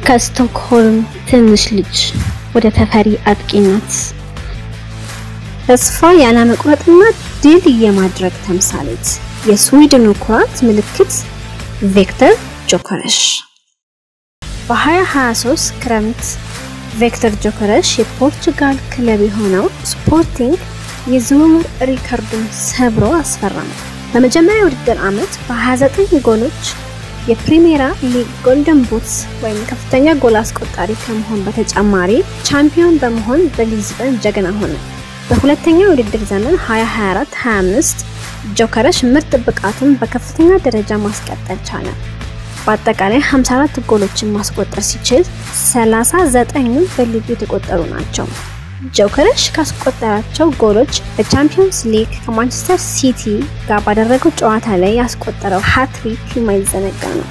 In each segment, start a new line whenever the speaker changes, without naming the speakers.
ከስቶክሆልም ትንሽ ልጅ ወደ ተፈሪ አጥቂነት፣ ተስፋ ያለመቁረጥና ድል የማድረግ ተምሳሌት፣ የስዊድኑ ኩራት ምልክት ቪክተር ጆከረሽ። በ2023 ክረምት ቪክተር ጆከረሽ የፖርቹጋል ክለብ የሆነው ስፖርቲንግ የዝውውር ሪከርዱን ሰብሮ አስፈረመ። በመጀመሪያ የውድድር ዓመት በ29 ጎሎች የፕሪሜራ ሊግ Golden Boots ወይም ከፍተኛ ጎል አስቆጣሪ ከመሆን በተጨማሪ ቻምፒዮን በመሆን በሊዝበን ጀግና ሆነ። በሁለተኛው የውድድር ዘመን 2024-25 ጆከረሽ ምርጥ ብቃቱን በከፍተኛ ደረጃ ማስቀጠል ቻለ። በአጠቃላይ 54 ጎሎችን ማስቆጠር ሲችል 39ኙ በሊጉ የተቆጠሩ ናቸው። ጆከረሽ ካስቆጠራቸው ጎሎች በቻምፒዮንስ ሊግ ከማንቸስተር ሲቲ ጋር ባደረገው ጨዋታ ላይ ያስቆጠረው ሃትሪክ የማይዘነጋ ነው።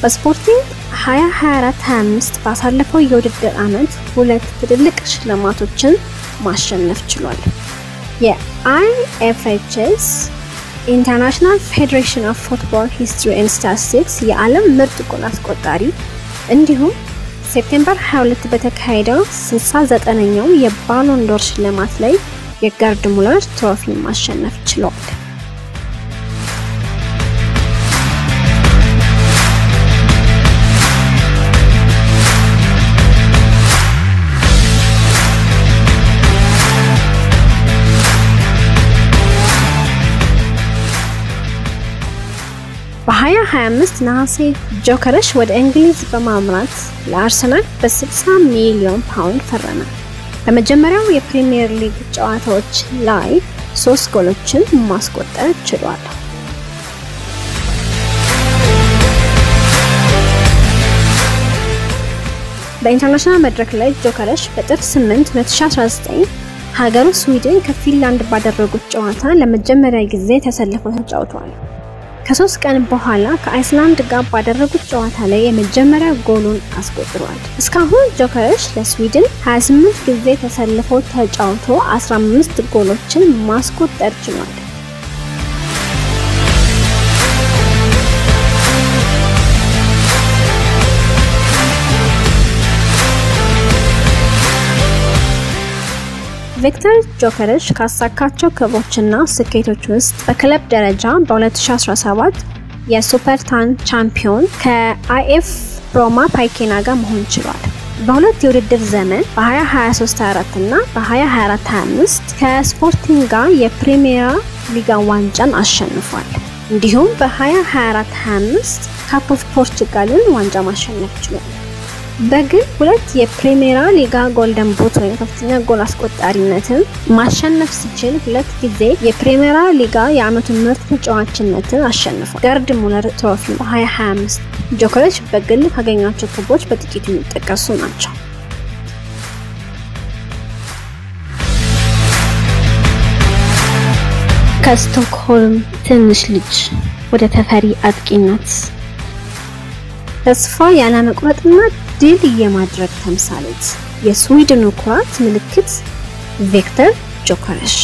በስፖርቲንግ 2024-25 ባሳለፈው የውድድር ዓመት ሁለት ትልልቅ ሽልማቶችን ማሸነፍ ችሏል። የ IFFHS፣ International Federation of Football History and Statistics፣ የዓለም ምርጥ ጎል አስቆጣሪ እንዲሁም September 22 በተካሄደው 69ኛው የባሎንዶር ሽልማት ላይ የገርድ ሙለር trophy ማሸነፍ ችሏል። በ2025 ነሐሴ ጆከረሽ ወደ እንግሊዝ በማምራት ለአርሰናል በ60 ሚሊዮን ፓውንድ ፈረመ። በመጀመሪያው የፕሪሚየር ሊግ ጨዋታዎች ላይ ሶስት ጎሎችን ማስቆጠር ችሏል። በ international መድረክ ላይ ጆከረሽ በጥር 8 2019 ሀገሩ ስዊድን ከፊንላንድ ባደረጉት ጨዋታ ለመጀመሪያ ጊዜ ተሰልፎ ተጫውቷል። ከ3 ቀን በኋላ ከአይስላንድ ጋር ባደረጉት ጨዋታ ላይ የመጀመሪያ ጎሉን አስቆጥሯል። እስካሁን ጆከረሽ ለስዊድን 28 ጊዜ ተሰልፎ ተጫውቶ 15 ጎሎችን ማስቆጠር ችሏል። ቪክተር ጆከረሽ ካሳካቸው ክብሮችና ስኬቶች ውስጥ በክለብ ደረጃ በ2017 የሱፐርታን ቻምፒዮን ከአይኤፍ ብሮማ ፓይኬና ጋር መሆን ችሏል። በሁለት የውድድር ዘመን በ2023/24 እና በ2024/25 ከስፖርቲንግ ጋር የፕሪሜራ ሊጋ ዋንጫን አሸንፏል። እንዲሁም በ2024/25 Cup of ፖርቹጋልን ዋንጫ ማሸነፍ ችሏል። በግል ሁለት የፕሪሜራ ሊጋ Golden Boot ወይም ከፍተኛ ጎል አስቆጣሪነትን ማሸነፍ ሲችል ሁለት ጊዜ የፕሪሜራ ሊጋ የዓመቱ ምርጥ ተጫዋችነትን አሸንፏል። ገርድ ሙለር trophy በ2025 ጆከረሽ በግል ካገኛቸው ክብሮች በጥቂቱ የሚጠቀሱ ናቸው። ከስቶክሆልም ትንሽ ልጅ ወደ ተፈሪ አጥቂነት፣ ተስፋ ያለመቁረጥና ድል የማድረግ ተምሳሌት፣ የስዊድኑ ኩራት ምልክት ቪክተር ጆከረሽ።